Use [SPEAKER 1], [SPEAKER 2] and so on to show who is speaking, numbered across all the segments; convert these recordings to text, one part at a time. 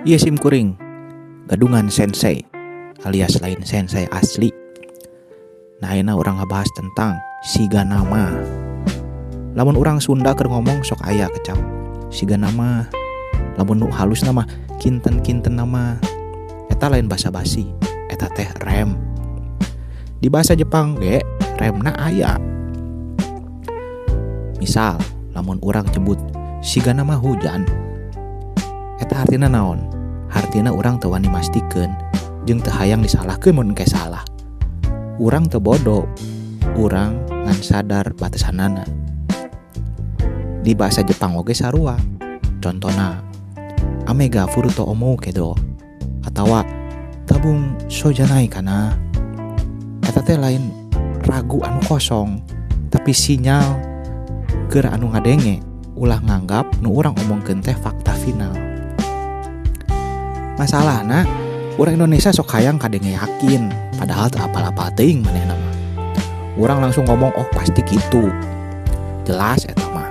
[SPEAKER 1] Ieu sim kuring gadungan sensei alias lain sensei asli. Nah, ayeuna urang ngabahas tentang siga nama. Lamun urang Sunda keur ngomong sok aya kecap siga nama. Lamun nu halus nama kinten-kinten nama. Eta lain basa basi, eta teh rem. Di bahasa Jepang ge remna aya. Misal lamun urang nyebut siga nama hujan, eta hartina naon? Hartina urang teu wani mastikeun jeung teu hayang disalahkeun mun engke salah. Urang teu bodoh, urang ngan sadar batasanana. Di bahasa Jepang oge sarua. Contona, ame ga furu to omou kedo atawa tabung sojanai kana. Eta teh lain ragu anu kosong, tapi sinyal keur anu ngadenge ulah nganggap nu urang omongkeun teh fakta final. Masalahna urang Indonesia sok hayang kadenge yakin, padahal teu apal-apal teuing manehna mah. Urang langsung ngomong, oh pasti gitu. Jelas eta mah.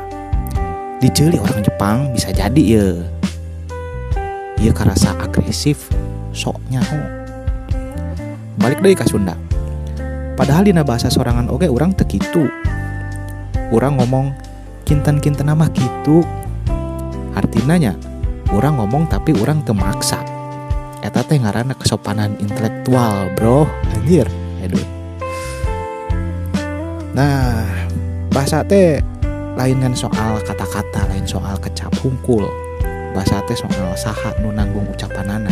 [SPEAKER 1] Diceuli orang Jepang bisa jadi ye. Ieu karasa agresif sok nyaho. Balik deui ka Sunda. Padahal dina bahasa sorangan oge urang teu kitu. Urang ngomong kinten-kinten mah kitu. Artina nya urang ngomong tapi urang teu maksa. Eta teh ngaranna kesopanan intelektual, bro. Anjir, aduh. Nah, bahasa teh lain ngan soal kata-kata, lain soal kecap hungkul. Bahasa teh soal saha nu nanggung ucapanana.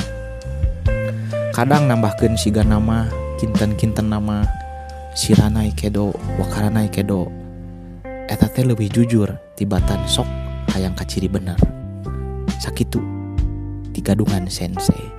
[SPEAKER 1] Kadang nambahkeun siga nama, kinten-kinten nama, shiranai kedo, wakaranai kedo. Eta teh lebih jujur tibatan sok hayang kaciri bener. Sakitu ti gadungan sensei.